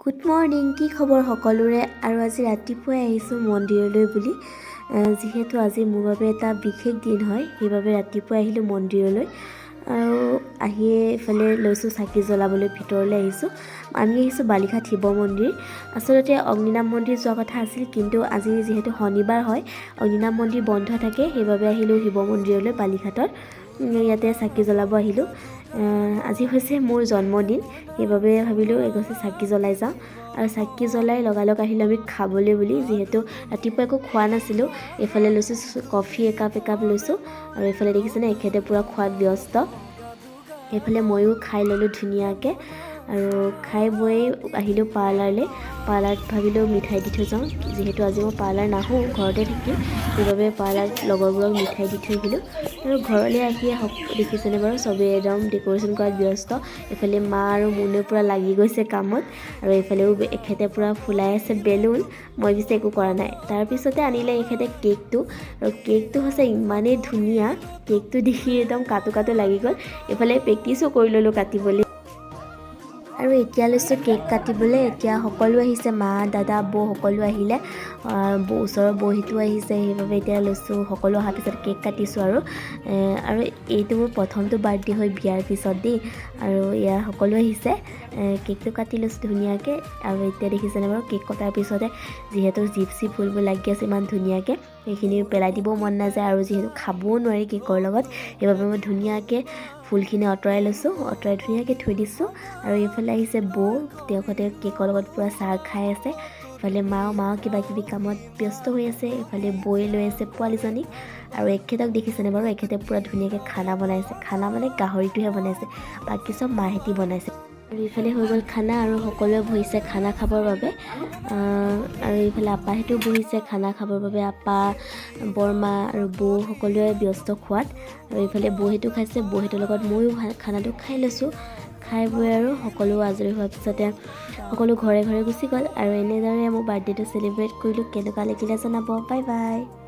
Good morning, কি খবৰ সকলোৰে? আৰু আজি ৰাতিপুৱাই আহিছোঁ মন্দিৰলৈ বুলি। যিহেতু আজি মোৰ বাবে এটা বিশেষ দিন হয়, সেইবাবে ৰাতিপুৱাই আহিলোঁ মন্দিৰলৈ আৰু আহিয়ে এইফালে লৈছোঁ চাকি জ্বলাবলৈ। ভিতৰলৈ আহিছোঁ। আমি আহিছোঁ বালিঘাট শিৱ মন্দিৰ। আচলতে অগ্নিনাভ মন্দিৰ যোৱা কথা আছিল, কিন্তু আজি যিহেতু শনিবাৰ হয়, অগ্নিনাভ মন্দিৰ বন্ধ থাকে। সেইবাবে আহিলোঁ শিৱ মন্দিৰলৈ বালিঘাটত। ইয়াতে চাকি জ্বলাব আহিলোঁ। আজি হৈছে মোৰ জন্মদিন, সেইবাবে ভাবিলোঁ এগছি চাকি জ্বলাই যাওঁ। আৰু চাকি জ্বলাই লগালগ আহিলোঁ আমি খাবলৈ বুলি, যিহেতু ৰাতিপুৱা একো খোৱা নাছিলোঁ। এইফালে লৈছোঁ কফি একাপ একাপ লৈছোঁ। আৰু এইফালে দেখিছেনে, এখেতে পূৰা খোৱাত ব্যস্ত। এইফালে ময়ো খাই ল'লোঁ ধুনীয়াকৈ আৰু খাই বৈ আহিলোঁ পাৰ্লাৰলৈ। পাৰ্লাৰত ভাবিলোঁ মিঠাই দি থৈ যাওঁ। যিহেতু আজি মই পাৰ্লাৰ নাহোঁ, ঘৰতে থাকিম, সেইবাবে পাৰ্লাৰত লগৰবোৰক মিঠাই দি থৈ আহিলোঁ। আৰু ঘৰলৈ আহিয়ে দেখিছেনে বাৰু, চবেই একদম ডেক'ৰেশ্যন কৰাত ব্যস্ত। এইফালে মা আৰু মুনু পূৰা লাগি গৈছে কামত আৰু এইফালেও এখেতে পূৰা ফুলাই আছে বেলুন। মই পিছে একো কৰা নাই। তাৰপিছতে আনিলে এখেতে কেকটো আৰু কেকটো হৈছে ইমানেই ধুনীয়া, কেকটো দেখি একদম কাটো কাটো লাগি গ'ল। এইফালে প্ৰেক্টিছো কৰি ল'লোঁ কাটিবলৈ। আৰু এতিয়া লৈছোঁ কেক কাটিবলৈ। এতিয়া সকলো আহিছে, মা, দাদা, বৌ সকলো আহিলে। বৌ, ওচৰৰ বৌহিতো আহিছে। সেইবাবে এতিয়া লৈছোঁ, সকলো অহাৰ পিছত কেক কাটিছোঁ। আৰু এইটো মোৰ প্ৰথমটো বাৰ্থডে হয় বিয়াৰ পিছত দেই। আৰু ইয়াৰ সকলো আহিছে। কেকটো কাটি লৈছোঁ ধুনীয়াকৈ। আৰু এতিয়া দেখিছেনে বাৰু, কেক কটাৰ পিছতে যিহেতু জিপচি ফুলবোৰ লাগি আছে ইমান ধুনীয়াকৈ, সেইখিনি পেলাই দিবও মন নাযায় আৰু যিহেতু খাবও নোৱাৰি কেকৰ লগত, সেইবাবে মই ধুনীয়াকৈ ফুলখিনি আঁতৰাই লৈছোঁ, আঁতৰাই ধুনীয়াকৈ থৈ দিছোঁ। আৰু এইফালে আহিছে বৌ, তেওঁহঁতে কেকৰ লগত পূৰা চাহ খাই আছে। ইফালে মাও কিবা কিবি কামত ব্যস্ত হৈ আছে। ইফালে বৌয়ে লৈ আছে পোৱালীজনীক। আৰু এখেতক দেখিছেনে বাৰু, এখেতে পূৰা ধুনীয়াকৈ খানা বনাইছে। খানা মানে গাহৰিটোহে বনাইছে, বাকী চব মাহেঁতি বনাইছে। আৰু ইফালে হৈ গ'ল খানা আৰু সকলোৱে বহিছে খানা খাবৰ বাবে। আৰু এইফালে আপাহঁতো বহিছে খানা খাবৰ বাবে। আপা, বৰমা আৰু বৌ সকলোৱে ব্যস্ত খোৱাত। আৰু এইফালে বৌহঁতো খাইছে, বৌহঁতৰ লগত ময়ো খানাটো খাই লৈছোঁ। খাই বৈ আৰু সকলো আজৰি হোৱাৰ পিছতে সকলো ঘৰে ঘৰে গুচি গ'ল। আৰু এনেদৰে মোৰ বাৰ্থডেটো চেলিব্ৰেট কৰিলোঁ। কেনেকুৱা লাগিলে জনাব। Bye bye.